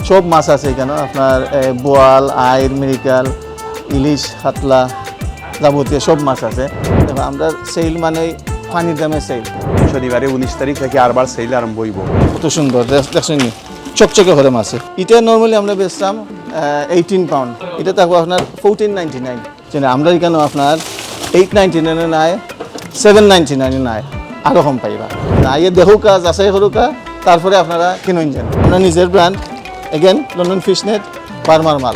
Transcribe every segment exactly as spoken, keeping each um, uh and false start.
সব মাছ আছে এখানে, আপনার এ, বোয়াল, আইর, মৃগেল, ইলিশ, কাতলা, যাবতীয় সব মাছ আছে। দেখো, আমরা সেল মানে পানির দামে সেল। শনিবারে উনিশ তারিখ থেকে আরবার সেল আরম্ভ হইব। কত সুন্দর, দেখ- দেখছেন নি, চকচকে করে মাছ। এটা নর্মালি আমরা বেচতাম এইটিন পাউন্ড, এটা থাকবো আপনার ফোরটিন নাইনটি নাইন। যেন আমরা এখানে আপনার এইট নাইনটি নাইনে নাই, সেভেন নাইনটি নাইনে নাই, আরও কম পাইবা। না, আইয়া দেখুকা, যাচাই করুকা, তারপরে আপনারা কিনইন যেন। আমরা নিজের brand, again London fish net, বার্মার মাল।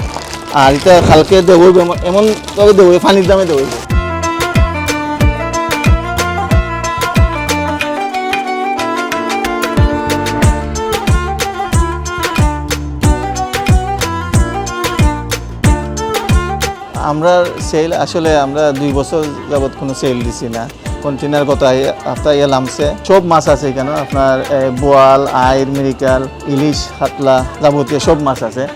আর এটা কালকে দেবো, এমন- এমনভাবে দেবো, পানির দামে দেবো। আমরা সেল আসলে আমরা দুই বছর যাবত কোনো সেল দিছি না। কন্টেনার গত আই- হপ্তায় ইয়ে লামছে। সব মাছ আছে এখানে, আপনার এ, বোয়াল, আইর, মৃগেল, ইলিশ, কাতলা, যাবতীয় সব মাছ আছে।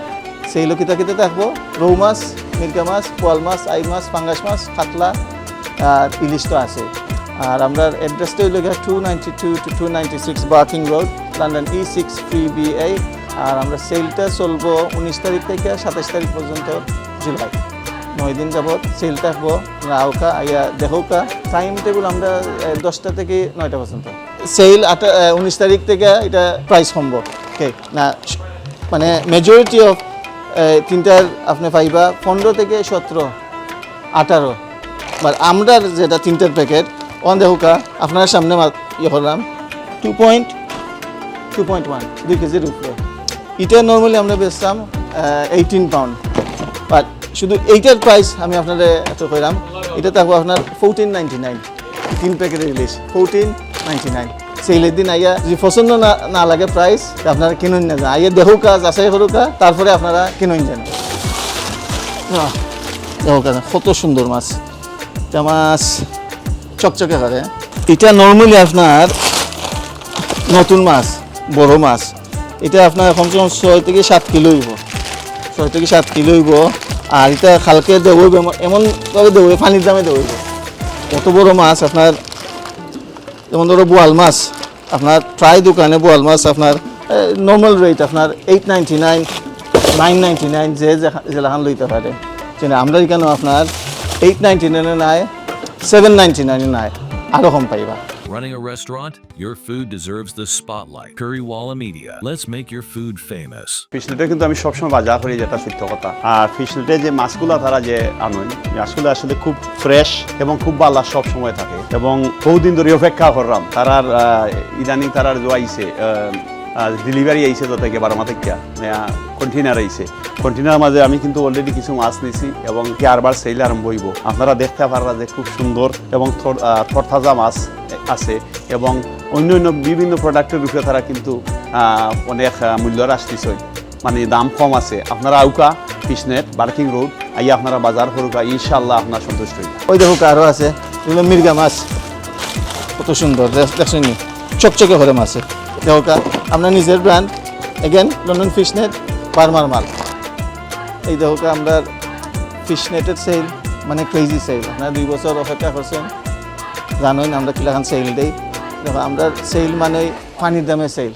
সেল কিতা কিতা থাকবো, রৌ মাছ, মিরগা মাছ, বোয়াল মাছ, আই মাছ, পাঙ্গাস মাছ, কাতলা, আর ইলিশ তো আছে। আর আমরার অ্যাড্রেসটা হইল গিয়া two ninety two two two ninety six Barking road, London E six three B A. আর আমরা সেলটা চলবো উনিশ তারিখ থেকে সাতাশ তারিখ পর্যন্ত, জুলাই। নয় দিন যাবত সেল থাকবো। আপনারা আউকা, আইয়া দেখুকা। টাইম টেবিল আমরা এ, দশটা থেকে নয়টা পর্যন্ত। সেল আটা- এ, উনিশ তারিখ থেকে এটা প্রাইস কমবো। ওকে, না, মানে মেজরিটি অফ তিনটার আপনি পাইবা পনেরো থেকে সতেরো, আঠারো। বাট আমরার যেটা তিনটার প্যাকেট, ওখান দেখুকা, আপনার সামনে মা- ইয়ে করলাম, two point two point one, দুই কেজির উপরে। এটা নর্মালি আমরা বেচতাম এইটিন পাউন্ড, বাট শুধু এইটার প্রাইস আমি আপনারা এত কইলাম, এটা থাকবো আপনার ফোরটিন নাইনটি নাইন, তিন প্যাকেটের ইলিশ, ফোরটিন নাইনটি নাইন। সেলের দিন আইয়া যদি পছন্দ না না লাগে প্রাইস, তে আপনারা কিনুন না, আইয়া দেখুকা, যাচাই করুকা, তারপরে আপনারা কিনুন যেন। আহ, দেখুকা, কত সুন্দর মাছ, এটা মাছ চকচকে করে। এটা নর্মালি আপনার নতুন মাছ, বড় মাছ, এটা আপনার কমসে কম ছয় থেকে সাত কিলো হইব, ছয় থেকে সাত কিলো হইব। আর এটা কালকে দেবো, এমন- এমনভাবে দেবো, পানির দামে দেবো। কত বড় মাছ আপনার, যেমন ধরো বোয়াল মাছ, আপনার প্রায় দোকানে বোয়াল মাছ আপনার নর্মাল রেট আপনার eight ninety nine, nine ninety nine, যে যেখা- যেলাখান লইতে পারে। কিন্তু আমরা এখানে আপনার এইট নাইনটি নাইনে নাই, সেভেন নাইনটি নাইনে নাই, আরও কম পাইবা। Running a restaurant? Your food deserves the spotlight. Currywalla Media. Let's make your food famous. ফিশনেটে কিন্তু আমি সবসময় বাজার করি, যেটা সত্য কথা। আর ফিশনেটে যে মাছগুলা তারা যে আনইন, মাছগুলা আসলে খুব ফ্রেশ এবং খুব ভালা সব সময় থাকে। এবং বহুদিন ধরে অপেক্ষা করলাম, তারার, আহ, ইদানিং তারার যে আইছে, আহ, আহ, ডেলিভারি আইছে তো থেকে বারমা থেকে, আহ, কন্টেইনার আইছে। কন্টেইনার মাঝে আমি কিন্তু অলরেডি কিছু মাছ নিছি এবং কি আরবার সেল আরম্ভ হইব। আপনারা দেখতে পাররা যে খুব সুন্দর এবং থর-, আহ, তরতাজা মাছ আছে এবং অন্য অন্য বিভিন্ন প্রোডাক্টের উপরে তারা কিন্তু, আহ, অনেক, আহ, মূল্য হ্রাস দিছে, মানে দাম কম আছে। আপনারা আউকা ফিশনেট বার্কিং রোড আইয়া আপনারা বাজার করুকা, ইনশাআল্লাহ আপনারা সন্তুষ্ট হইবা। ওই দেখুকা আরও আছে, এগুলো মৃগা মাছ, কত সুন্দর, দেখ- দেখছেন নি? চকচকে করে মাছে। দেখুকা, আমরা নিজের ব্র্যান্ড, এগেন লন্ডন ফিশনেট, বার্মার মাল। এই দেখুকা, আমরা ফিশনেটের সেল, মানে ক্রেজি সেল। আপনারা দুই বছর অপেক্ষা করছেন, জানেন আমরা কিলাখান সেল দেই। দেখো, আমরা সেল মানে পানির দামে সেল।